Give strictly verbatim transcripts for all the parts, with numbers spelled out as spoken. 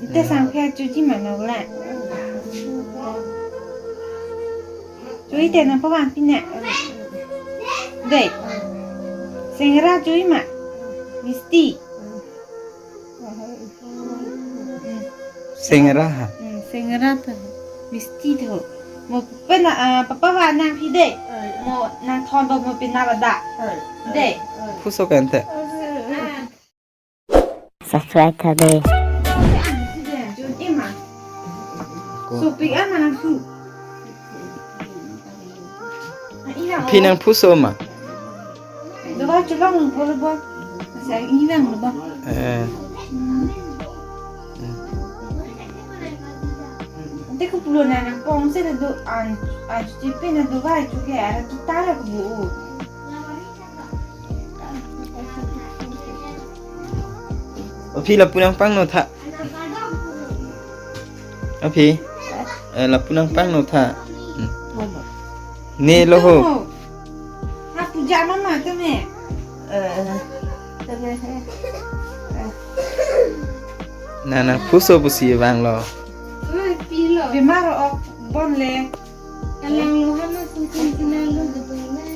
Ante sangpher choji ma noklang. Choi te nangpavanpi nang. Dei. Sengera choi ma. Misti. Sengera ha. Hmm, sengera to. Misti to. Mo pena, ah, papavan nangpi dei. Mo nangthon bo mo pena ladak. Dei. Puso kente. Ah. Subscribe tha dei. Sopi ama nangpu. Phi nangpuso ma? Dovai cholong lo bo. Sa ilang lo bo. Eh. Ante ko pulo na nangpong se do an, an chipe na dovai chuke ara tu tara ko bu. O phi lapu nangpangno tha. O phi. Eh, lapu nangpangno tha. Hmm. Ne lo ho. Ha puja mama tame. Eh, tame he. Na nangpuso pusi vanglo. Oi, pilo. Bimar ok bon le. Kalang lo hana sungkin sinalo de bole.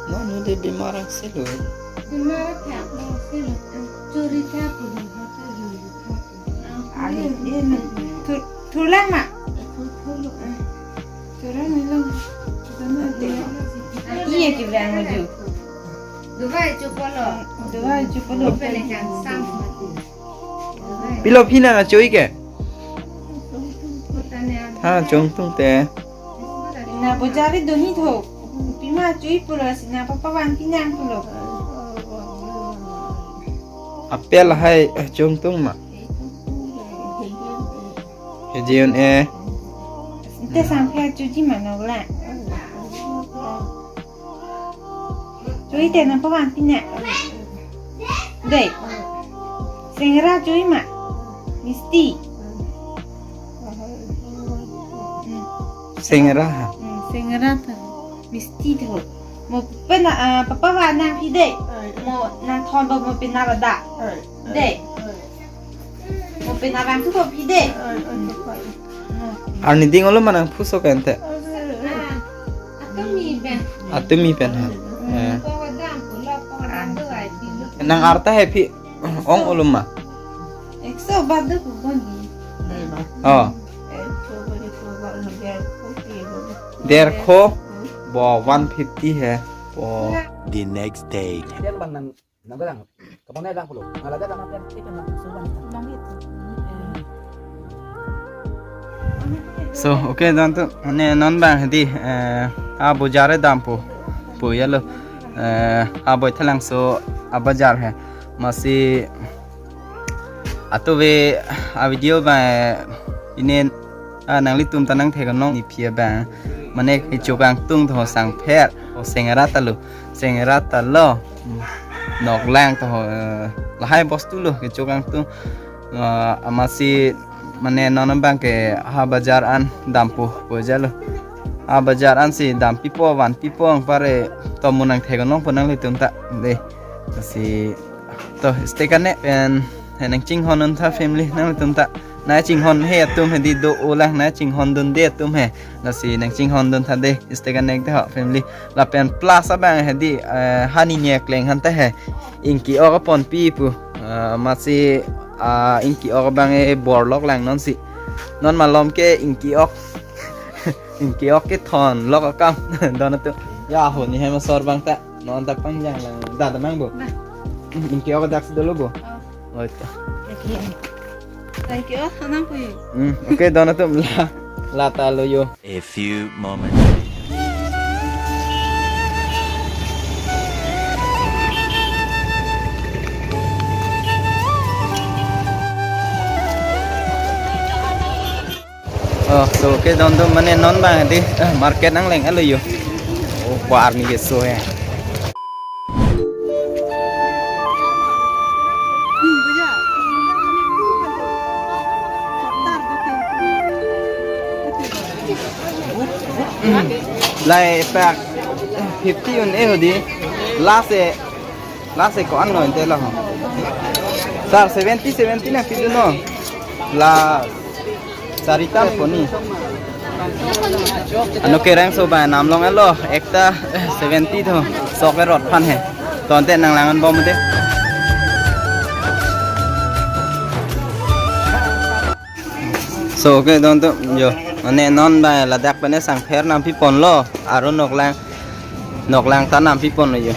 No, no, de bimar angselo. Bimar tha angselo. Chori tha pulo ha ta juli tha. Ani, eh, na, thu-, thulang ma. Thulang ni lang. Iya, kibrang maju. Dovai chopolo. Dovai chopolo. Pele kan sam. Pilo phi nangchoi ke? Ha, chongtung te. Na bojari doni tho. Pima choi pulo si nangpapavanpi nang pulo. Apel hai, eh, chongtung ma. Hejion eh. Ante sangpher choji ma noklang. Choi te nangpavanpi nang. Dei. Sengera choi ma. Misti. Sengera ha. Hmm, sengera to. Misti to. Mo pena, ah, papavan nangpi dei. Mo nangthon bo mo pena ladak. Dei. Mo pena vangthu ko phi dei. Arni ding olo ma nangpuso kente. Ah, atumi pen. Atumi pen ha. Eh. Nang arta he phi ong olo ma. Ekso bat do ko boni. Oh. Derkho bo one fifty he. Bo. The next day. Nang galang, kabang na lang pulo. Ngalada lang apian, ikan lang, sulang. So, okay, don atum, mane non abang hedi, eh, ha bojar dampo, po ya lo, eh, ha Baithalangso, ha bojar he, masi, atu ve, a video ba, eh, ine, ah, nanglitum ta nangtheklong, ne phi abang, mane kecho kangtung tho sangpher, o sengera ta lo. Sengera ta lo, noklang to, eh, lahai bostu lo kecho kangtung, eh, amatsi mane non abang ke ha bojar an dampo, po ja lo. Ha bojar an si dampipo, vanpipo, anpar ke to mo nangtheklong po nanglitum ta. Dei. Si to stay kane pen he nangchinghon un tha family nanglitum ta. Nangchinghon he atum hedi do-o lang nangchinghon dunde atum he. Lasi nangchinghon dun tha dei, stay kane te ho family. Lapen plus abang hedi, eh, hani ne kleng han te he. Ingki-ok aponpi pu. Eh, amatsi, ah, ingki-ok abang e borlok lang non si. Non malom ke ingki-ok. Ingki-ok kethon lok akam. Don atum. Ya ho ni hem asor abang ta. Non ta pangjang lang. Da da mang bo. Nah. Ingki-ok dak si dolo bo. Oh. Oh, ito. Thank you. Oh, anang po yun. Hmm, okay, don atum la. La ta lo yo. A few moments later. Oh, so, okay, don atum mane non abang di, eh, market nangleng alo yo. Oh, bar ni ke so he. Lai pak fifty un-e hedi. Last e, last e ko-an lo ante lo. Sir, seventy, seventy nangpidun non. La sarita poni. Ano kerang so ba namlong alo ekta, eh, seventy tho. Sok erot aphan he. Tangte nanglang-an bom de. So, okay, don tu, yo. Mane non ba ladak pen sangpher nangpiponlo, aru noklang, noklang ta nangpiponlo yo.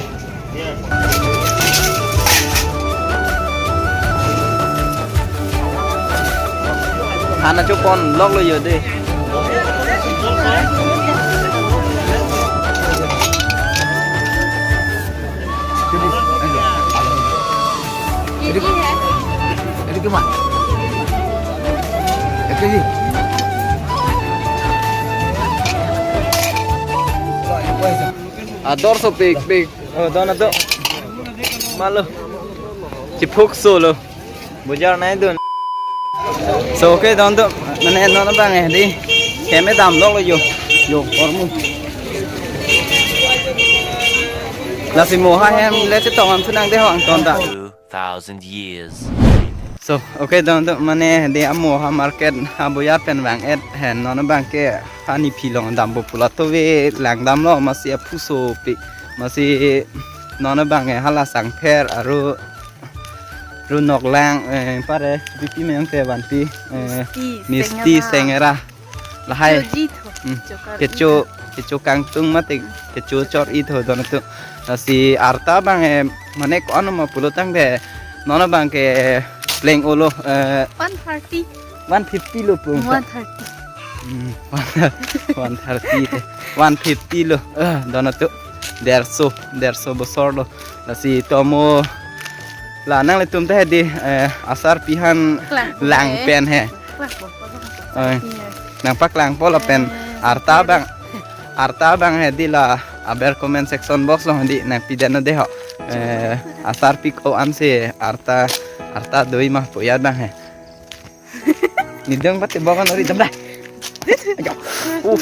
Hana chopon loklo yo de. Jadi, jadi, jadi ke mana? Oke, ji. Ador sopik, pik. Oh, don ato. Malo. Chipuk solo. Bujar nai dun. So, okay, don tu. Mane non abang eh di. Keme damloklo yo. Yo, ormu. Lasi moha hem le chetong am sunang de ho angton ta. Two thousand years. So, okay, don tu mane di amoha market abujar pen vang-et hen non abang ke hani phi long dampo pulo to ve langdamlo masi aphu sopik masi non abang eh hala sangpher aru ru noklang, eh, pare, pipi meyang te vanpi, eh, Misti, Misti Sengera. Sengera. Lahai. Kecho ji tho, Hmm. Kecho kar Kecho, kecho kangtung mate, kecho chor i tho don tu. Lasi arta abang, eh, mane ko-an ma pulo tangte, non abang ke pleng olo, eh, One thirty. One fifty lo pung. One thirty. Hmm, one thirty te. One fifty lo. Eh, don tu. Derso, derso bosor lo. Lasi tomo la nanglitum ta di, eh, asarpi aphan Klang. Lang pen he. Klang. Eh, Iya. Nangpaklangpo lapen Eh, arta iya. Abang, arta abang he di la aber comment section box along di nangpidetnon de ho. Eh, asarpi ko-an si arta, arta doi ma pu ya abang he. Nidang pati bokan ori dam dah. Ayo. Uh.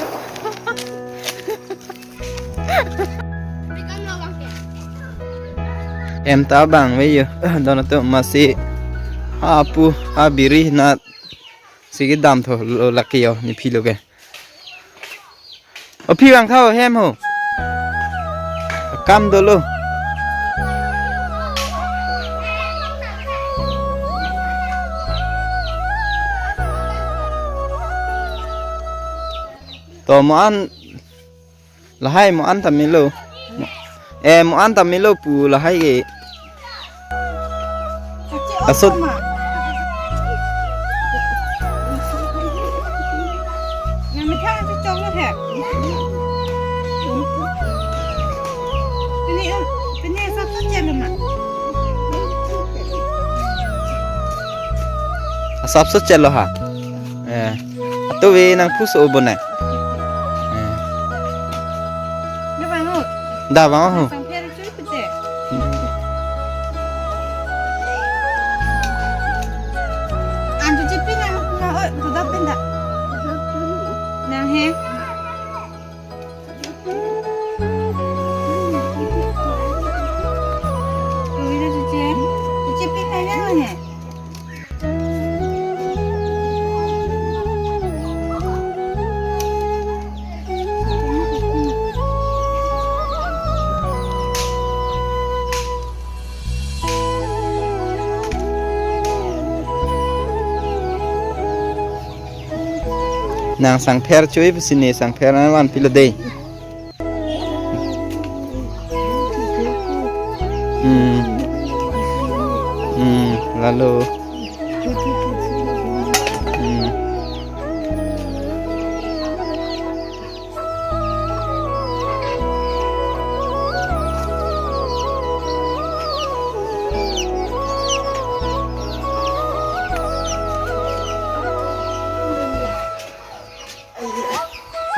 Em ta abang ve yo. Don tu masi apu abiri na sigi dam tho lo lake yo ni phi lo ke. O phi vang tha hem ho. Kam dolo. To mo an lahai mo an ta melo. Eh, mo an ta melo pu lahai ke. Asot. Yang methang si chong lo he. Pini, pini asap so chelo ma. Asap so chelo ha. Eh. Atu ve nang puso obo na. Eh. Da bang o. Da bang o. Sangpher chui pute. Anju chipi nang na o, duda pinda. Nang he. Ui da chuche. Chipi nang nang he. Nang sangpher chui pusi ne sangpher nang vanpilo dei. Hmm. Hmm, lalo. Hmm.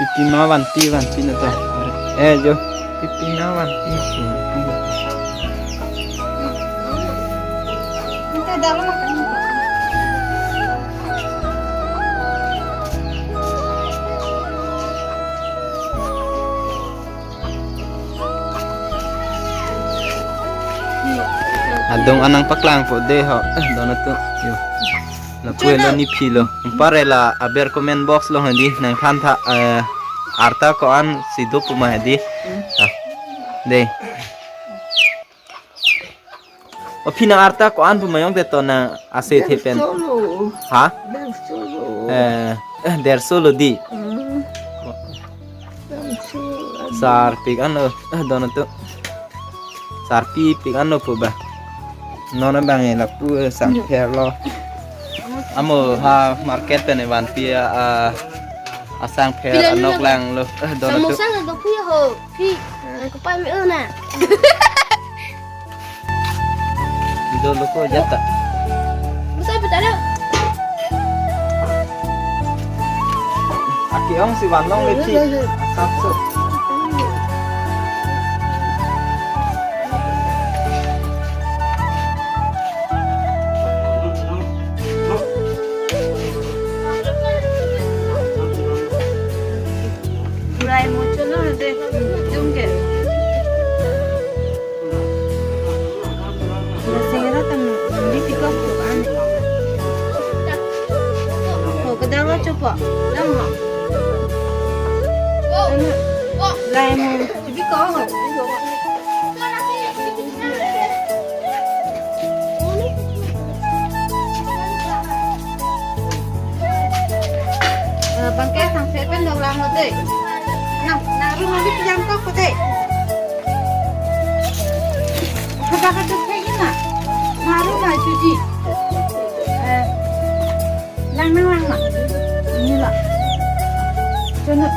Pipi ma vanpi, vanpi na to. Eh, jo. Pipi ma vanpi. Dong anang paklang po de ho. Eh, don atum. Yo. Lapu helo, nephi lo. Umpare la aber comment box along hedi nangthan tha, eh, arta ko-an si do pu ma hedi. Ah. De. O phi nang arta ko-an pu ma, jongte to nang ase the pen. Solo. Ha? Ber solo. Eh, eh, der solo di. Hmm. Ber solo. Sarpik anlo, eh, don atum. Sarpipik anlo pu ba. Non abang e lapu, eh, sangpher lo. Amo ha market pen vanpi a, a sangpher. Pila anok nang lang lo. Eh, don atum. Samosa nang do pu ya ho. Phi, eh, kepai me-o na. Dolo ko jata. Masa betul ya? Aki ong si vanlong le phi. Asap so. Doraemon channel de, jong ke. Masera tam, di tikok tu kan. Ho, kedang lo copo, dang ho. Doraemon, cobi ko ho. Eh, bangke sangse pen dong lang lo de. Nang, nang room nanti pejam tok ko de. Kata kata kayak gini. Nang room maju ji. Eh, lang nang lang ma. Ini lah. Jangan.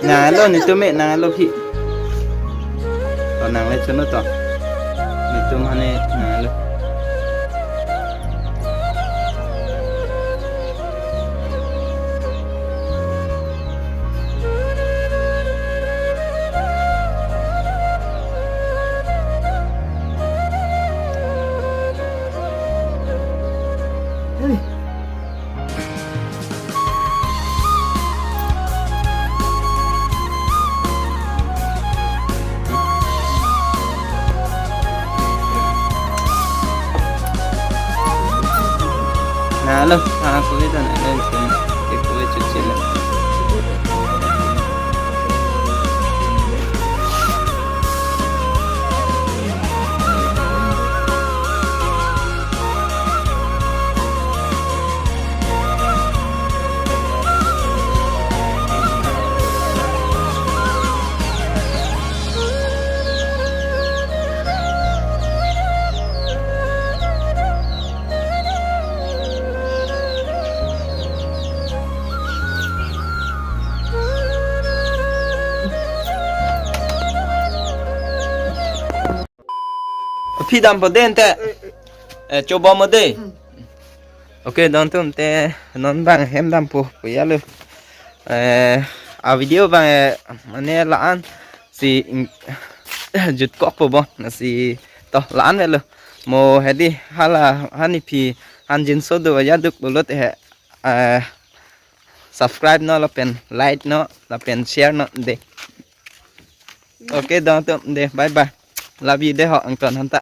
Nanglo netum me, nanglo phi. To nang le chunu to. Netum hane nanglo. Nanglo, ah, kulit na, nanglo, kulit cuci le. Phi dampo de ante. Eh, choba mo de. Okay, don atum, te non abang hem dampo pu ya lo. Eh, a video abang, eh, mane la-an si ing-, jutkokpo bo, lasi to la-an avelo. Mo hedi hala hani phi hanjinso do ya duk pulote, eh, subscribe non lapen like non lapen share non de. Okay, don atum de, bye bye. Love you de ho, angton hanta.